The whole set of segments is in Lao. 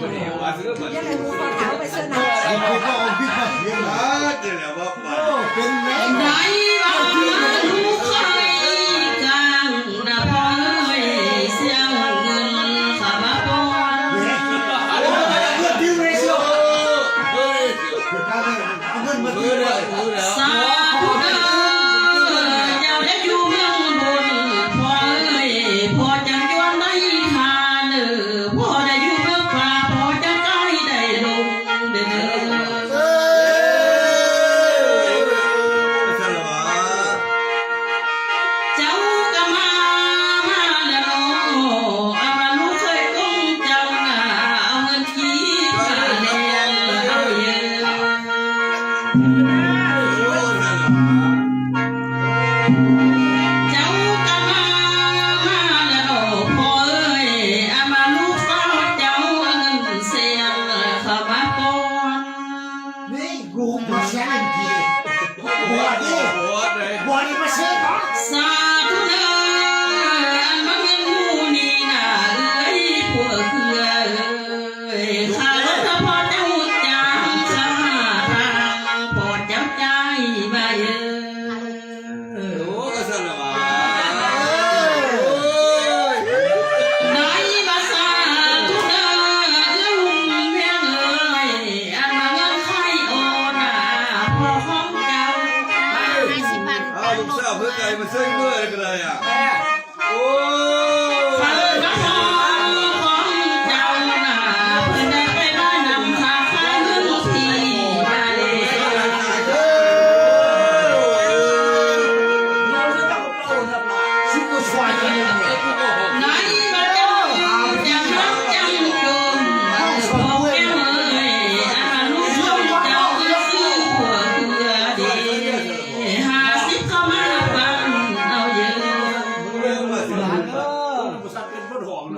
ດຽວໃຫ້ຜູ້ຟັງເອົາໄປເຊີນນະ ເອົາຜິດມາ ເອົາຜິດມາ ເປັນແນວ ໄດ້ວ່າຜູ້ໄຂ້ກາງນະພາຍ ສຽງເງິນຂ້າມາປ້ອນ ເອີ ເອົາເງິນມາຖືໄວ້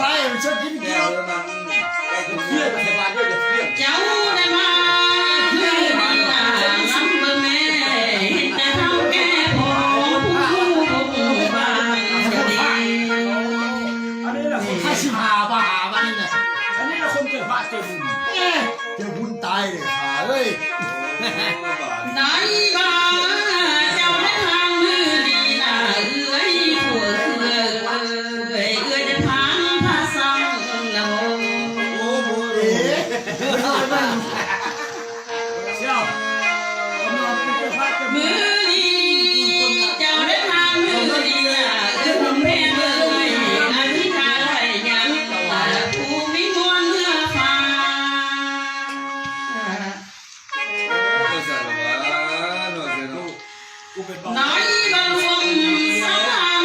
ພາໃຫ້ມັນເຊີດກິນກິນ. ເຈົ້າໄດ້ມາຄືນາລຳເບິ່ງແມ່ ເຮັດແຕ່ເຖົ້າແກ່ພໍ່ຜູ້ບຸກບານເດ. ອັນນີ້ລະຄົນໄທສິບຫ້າບາຫາມານີ້ນະ ອັນນີ້ລະຄົນເກີດພະເກີດບຸນ. ເຈົ້າບຸນຕາຍເດ້ຂ້າເອີຍ. ໄດ້ມາເຈົ້າໄດ້ທາງມື້ດີນາເອື້ອຍ ຜົວເອື້ອຍ ເອື້ອຍໄດ້ທາງພະສັງລະວົງ. ມື້ນີ້ເຈົ້າໄດ້ທາງມື້ດີນາເອື້ອຍ ແມ່ເອື້ອຍ ອະທິກາໄວ້ຍັງ ຜູ້ມີມວນເມືອຟ້າ. ໃນບາງວົງສະຫວ່າງ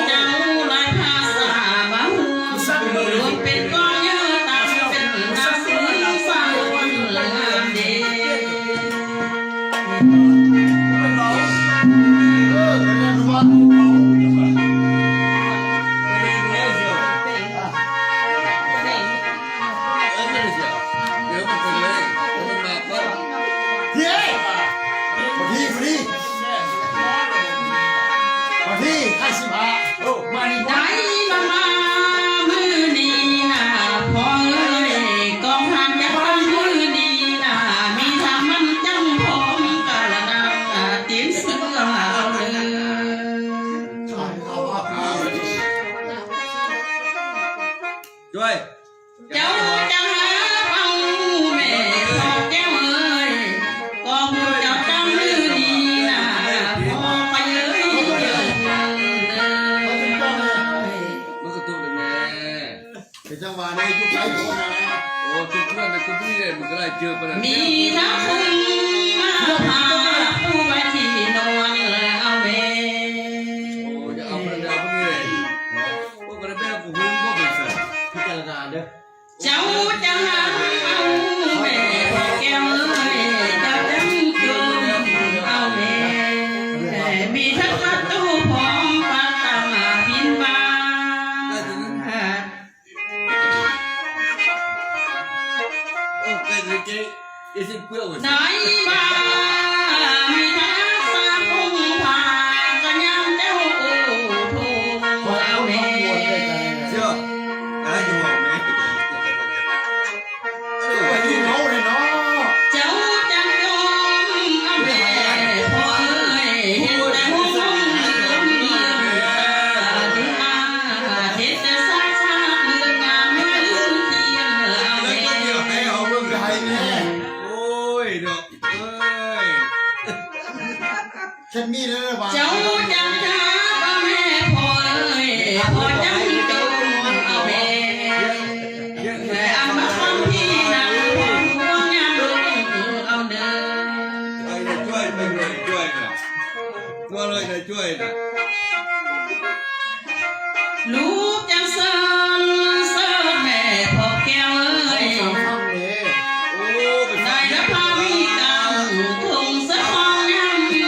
ເຈົ້າລາຄາສາບາຫວງ ລວມເປັນກອງເຍືອຕາເປັນນາສູນສາວົນເຫຼືອມເດ. ເຮີ້ຍ ພໍດີ ພໍດີ. ກໍໄດ້ເຈີປານນັ້ນ ມີທັງຄຸນມາພາຜູ້ໄວ້ທີ່ນອນເອົາແມ່ ໂອ້ ຢ່າເອົາປານນັ້ນເດີ ເອົາປານນີ້ເລີຍ ໂອ້ ກໍໄດ້ແມ່ນຜູ້ເພິ່ນບໍ່ເປັນສັດ ພິຈາລະນາເດີ ເຈົ້າຈະຫັນເອົາແມ່ພໍ່ແກ້ວເອີຍ ເຈົ້າຈັ່ງຈົ່ມເອົາແມ່ ມີທັງປະຕູພ້ອມປະຕັງບິນບາ ໄດ້ມາມີທັງສາມອົງພາ ກໍຍາມເຈົ້າໂອ້ໂຖເອົາແມ່ ເຈົ້າຈະຈົ່ມເອົາແມ່ພໍ່ເອີຍ ເຫັນແຕ່ຫົວໜຸ່ມເຫຼືອງເຫຼືອງ ເຮັດແຕ່ສາກສາກເລື່ອງງາມເລື່ອງທຽງເອົາແມ່ ໂອ້ຍເນາະ ເອີຍ ເຈົ້າຈັກຈະບອກແມ່ພໍ່ເອີຍ ພໍ່ຈັ່ງຈົ່ມເອົາແມ່ ອັນມາຄຳພີນາງ ພວກຍາມລົງເອົາເດີ ລູກຈັ່ງເຊີນ ເຊີນແມ່ພໍ່ແກ້ວເອີຍ ໄດ້ລະພາມີການທົ່ງສະຄອງຍາມຊື່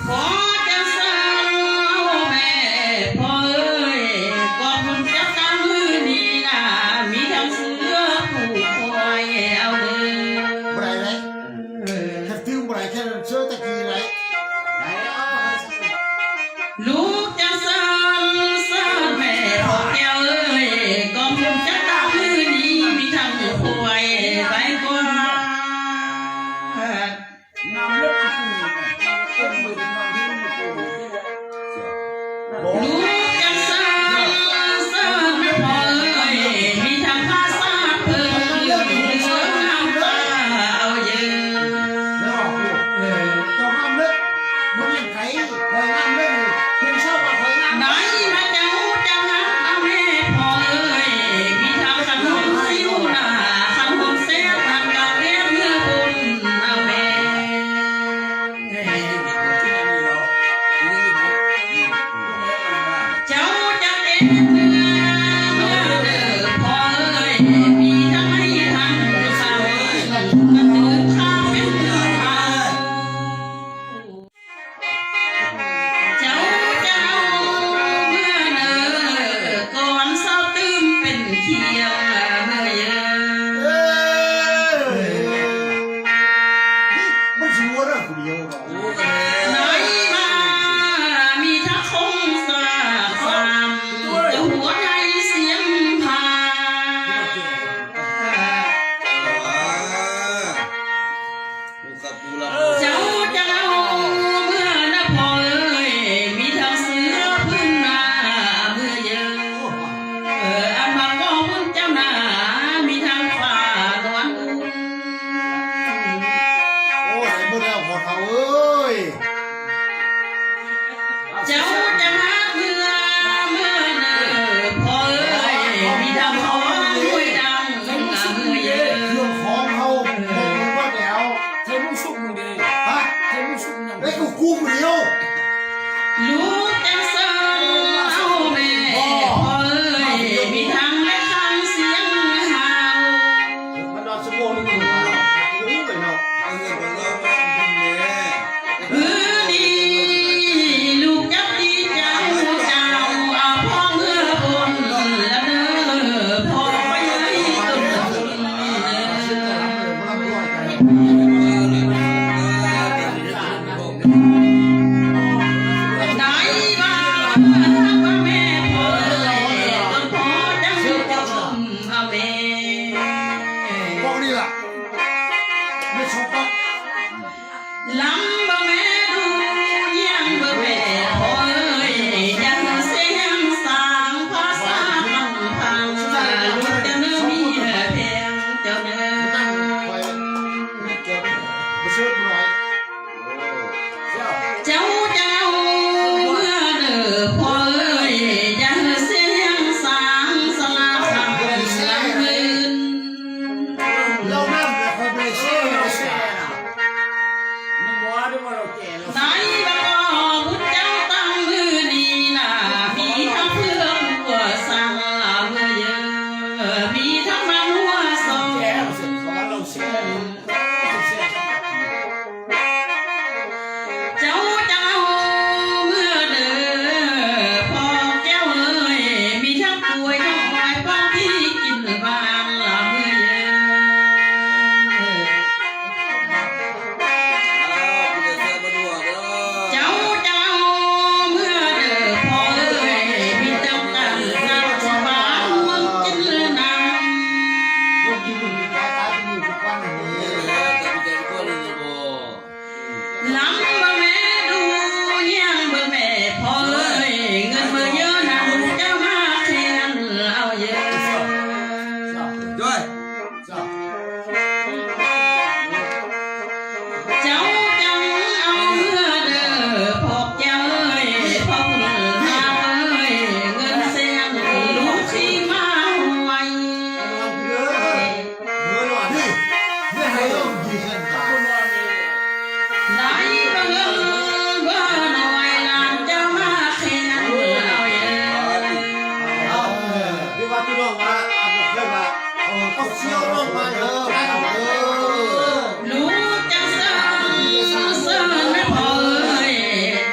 ຂໍຈັກເຊີນເອົາແມ່ພໍ່ເອີຍ ຂອບຄຸນຈັກຕາມື້ນີ້ນາ ມີທັງເສື້ອຜູ້ຄອຍເອົາເດີ ບໍ່ໄດ້ເລີຍ ຄັນຕື່ມບໍ່ໄດ້ ແຄ່ເຊີນຕະກີ້ໄດ້ ລູກຈັກເຊີນ ເຊີນແມ່ພໍ່ແກ້ວເອີຍ ກອງບຸນຈັກຕາມມື້ນີ້ ມີທັງຄວາຍໄວ້ກວາດ ນ້ຳເລິກຄື ເປັນມືເປັນນ້ຳທີ່ມັນຢູ່ ລູກຈັ່ງເຊີນ ເຊີນແມ່ພໍ່ເອີຍ ມີທັງພາສາເພິ່ນ ເຫຼືອງນ້ຳຕາເອົາເຢີ ເຈົ້າງາມເລີດ ບໍ່ມີຫຍັງໄກ ຂ້ອຍງາມເລີດ ເພິ່ນຊອບວ່າຂ້ອຍງາມ ໄດ້ມາເຈົ້າຈັກຮັກເອົາແມ່ພໍ່ເອີຍ ມີທັງຂະໜົມຊິວໜ້າ ຂະໜົມແຊບ ທັງກະແກບເນື້ອບຸນເອົາແມ່ ເຈົ້າຈະເປັນເມືອ ເມືອເດີພໍ່ເອີຍ ມີທັງໄຮ່ທັງສວນ ກະຕື່ມຂ້າວເປັນເຮືອນເຮົາ ເຈົ້າຈະເອົາເມືອເນີ ກ່ອນເຊົ້າຕື່ມເປັນຄຽງເມືອເຢີ ເອີ ມັນຊິຫົວເດີຜູ້ດຽວ ໃນມາມີທັງຄົງສາກສາມ ເຈົ້າຫົວໃນສຽງພາ ເຈົ້າຈະເອົາເມືອນະພໍ່ເອີຍ ມີທັງເສື້ອພື້ນໜ້າເມືອເຢີ ອັນມາກໍບຸນເຈົ້າໜ້າ ມີທັງຜ້ານອນອຸ່ນ ໂອ້ຍ ໄດ້ໝົດແລ້ວພໍ່ເຖົ້າເອີຍ ເຈົ້າຈະຫາເມືອ ເມືອເດີພໍ່ເອີຍ ມີທັງຂອງຫ້ວຍດັງເມືອເດີ ເຄື່ອງຂອງເຮົາໝົດແລ້ວ ໃສ່ມຸ້ງສຸກໜຶ່ງເດ້ ຮະ ໃສ່ມຸ້ງສຸກໜຶ່ງ ແລ້ວກໍກູຜູ້ດຽວ ລູກຈັ່ງເຊີນເອົາແມ່ພໍ່ເອີຍ ມີທັງແມ່ຄັງສຽງຮາວ ມັນນອນຊົ່ວໂມງໜຶ່ງ ຮູ້ໄປເນາະ ເອົາເງິນໄປເລົ່າເນາະ ເປັນແມ່ ມື້ນີ້ລູກຈັກດີເຈົ້າ ເຈົ້າເອົາພໍ່ເມືອບົນລະເດີ ພໍ່ໄປໃຫ້ຕົນບຸນ ໄດ້ວ່າຮັກວ່າແມ່ພໍ່ເອີຍ ຕ້ອງພໍ່ຈັ່ງຈົມເອົາແມ່ ບອກນີ້ລະ ມີສອງປາກ ລຳເບິ່ງແມ່ດູ ຍຽງເບິ່ງແມ່ພໍ່ເອີຍ ຢ່າໃຫ້ສຽງສາງພາສາພັງພັງ ລູກຈະເນີມີແພງເຈົ້າເນີ ເຈົ້າຈະເອົາເມືອເດີພໍ່ເອີຍ ຢ່າ ລຳເບິ່ງແມ່ດູ ແຍງເບິ່ງແມ່ພໍ່ເອີຍ ເງິນເມີເຢີນຳເຈົ້າມາແຄ່ນັ້ນເອົາເຢີ. ເຈົ້າຈັ່ງເອົາເມືອເດີ ພວກເຈົ້າເອີຍ ພໍ່ບຸນນາເອີຍ ເງິນແສນລູກຊິມາຫວຍ. ໄດ້ເບິ່ງເບິ່ງນ້ອຍ ຫຼານເຈົ້າມາແຄ່ນັ້ນເອົາເອີ. ເອີ ຫຼືວ່າພີ່ນ້ອງວ່າ ອາດບໍ່ເຄີຍວ່າ ເອີ ເຂົາເຊື່ອລອງມາເດີ ເອີ ລູກຈັ່ງເຊີນ ເຊີນແມ່ພໍ່ເອີຍ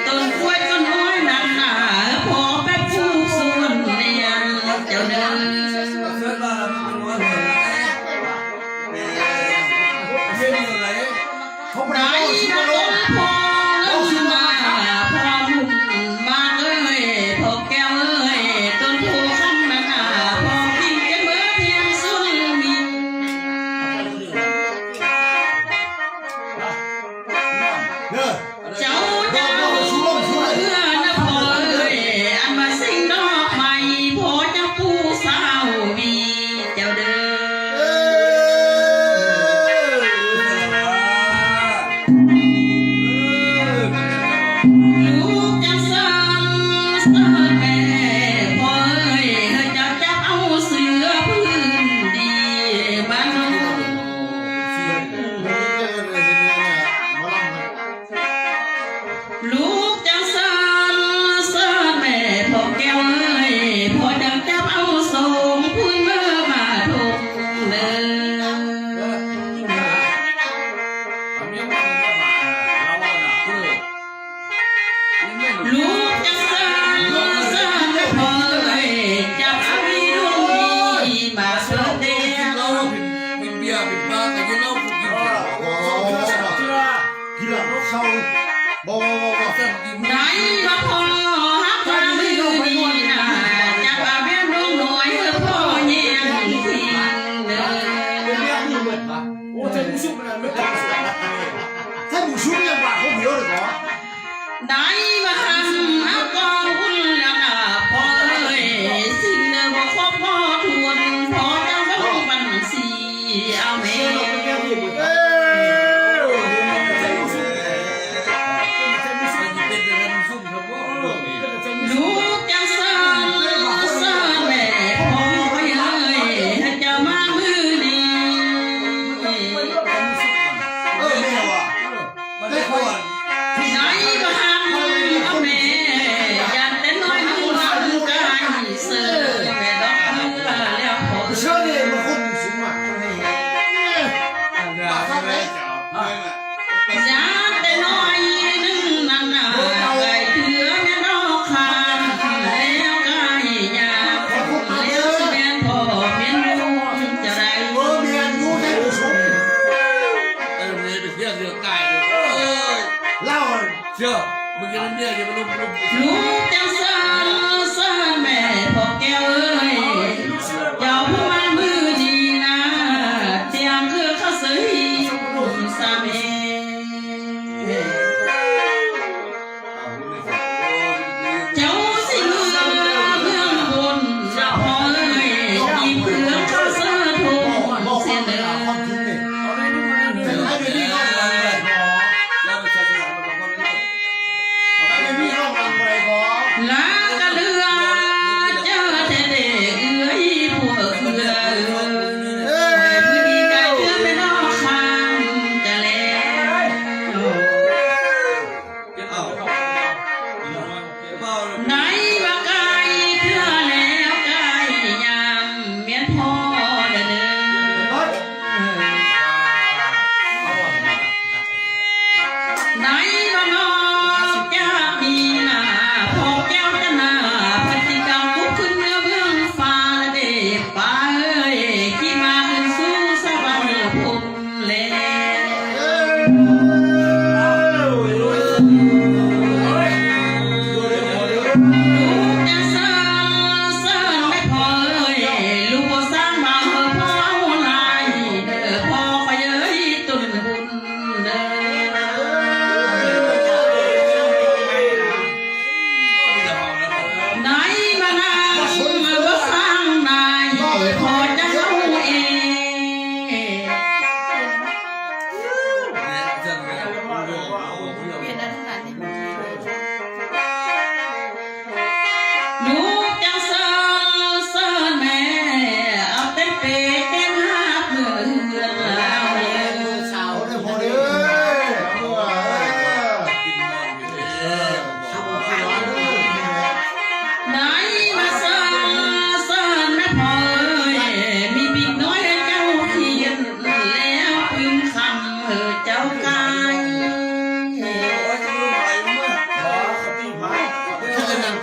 ຕົ້ນກ້ວຍຕົ້ນອ້ອຍນັ້ນນະ ພໍ່ແປບປູກສວນລຽງເຈົ້າເດີ. ໄດ້ມາຕົ້ນພໍ່ເງິນມາ ພໍ່ບຸນມາເອີຍ ພໍ່ແກ້ວເອີຍ ຕົ້ນໂພຄຳນະນາ ພໍ່ກິນແກ່ເມີແທງສຸນມີ. ເຈົ້າເຈົ້າເຮືອນພໍ່ເອີຍ ອັນມາຊິງດອກໄມ້ ພໍ່ເຈົ້າປູສາວວີເຈົ້າເດີ. ລູກຈັ່ງເຊີນ ເຊີນແມ່ພໍ່ເອີຍ ເຈົ້າຈັບເອົາເສື້ອພື້ນດີມານຸ່ງ. ລູກຈັ່ງເຊີນ ເຊີນແມ່ພໍ່ແກ້ວເອີຍ ພໍ່ຈັ່ງຈັບເອົາໂສງພື້ນເມືອມາທຸກເດີ. ລູກຈັ່ງເຊີນ ເຊີນແມ່ພໍ່ເອີຍ ຈັບເອົາອີລຸງດີມາເສີມແດ່. ກິນເບຍ ກິນປາ ກໍກິນເຫຼົ້າ ກິນເຫຼົ້າ ກິນເຫຼົ້າ ກິນເຫຼົ້າ ກິນເຫຼົ້າ ກິນເຫຼົ້າ ກິນເຫຼົ້າ ເຊົາ ບໍ່ ບໍ່ ບໍ່ ບໍ່ ໄດ້ມາພໍຮັກມາມື້ນີ້ນາ ຈັບເອົາແມ່ນົງນ້ອຍໃຫ້ພໍ່ແຍ່ງກິນເດີ. ໂອ້ ໃສ່ໝູສຸກ ໃສ່ໝູສຸກຍັງບາດຄົນດຽວເລີຍບໍ? ໄດ້ມາຫັ້ນຮັກກອງບຸນລະນາ ພໍ່ເອີຍ ຊິນເດີບໍ່ຄົບບໍ່ຖ້ວນ ພໍ່ຈັ່ງເບິ່ງບັນຊີເອົາແມ່. ລູກຈັ່ງເຊີນ ເຊີນແມ່ ພໍ່ເອີຍ ເຈົ້າມາມື້ນີ້. ເອີ ແມ່ວ່າ ໄດ້ບໍ່ຮັກແມ່ ຢ້ານແຕ່ນ້ອຍໜຶ່ງວັນກາຍເຊີນແມ່ດອກເມືອແລ້ວພໍ່ເອີຍ. ເຊີນນີ້ມັນຄົນສູງມາກ ບາດເທົ່າໃດ? ຢ້ານແຕ່ນ້ອຍໜຶ່ງນັ້ນນາ ໄດ້ເທື່ອແມ່ນດອກຄານ ແລ້ວກາຍຍາ ແລ້ວຊິແມ່ນພໍ່ແມ່ນລູກຈະໄດ້. ເອີ ແມ່ນຢູ່ ໄດ້ຜູ້ສູງ ເອີ ແມ່ໄປເທື່ອເຫຼືອກາຍເດີ ເອີຍ ລາວ ເຊື່ອ ມຶງຢ່ານຳເມຍ ຢ່າມາລົມ ລົມ. ລູກຈັ່ງເຊີນ ເຊີນແມ່ພໍ່ແກ້ວເອີຍ ເຈົ້າຜູ້ມາມື້ນີ້ນາ ຕຽງຄືເຂົາເຊີຍສາມີ. ເຈົ້າຊິເມືອເມືອງບົນ ພໍ່ເອີຍ ທີ່ເພື່ອເຂົາເຊີຍໂທເສຍເດີ.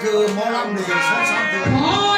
ຄືໝໍລຳນີ້ສອງສາມເທື່ອ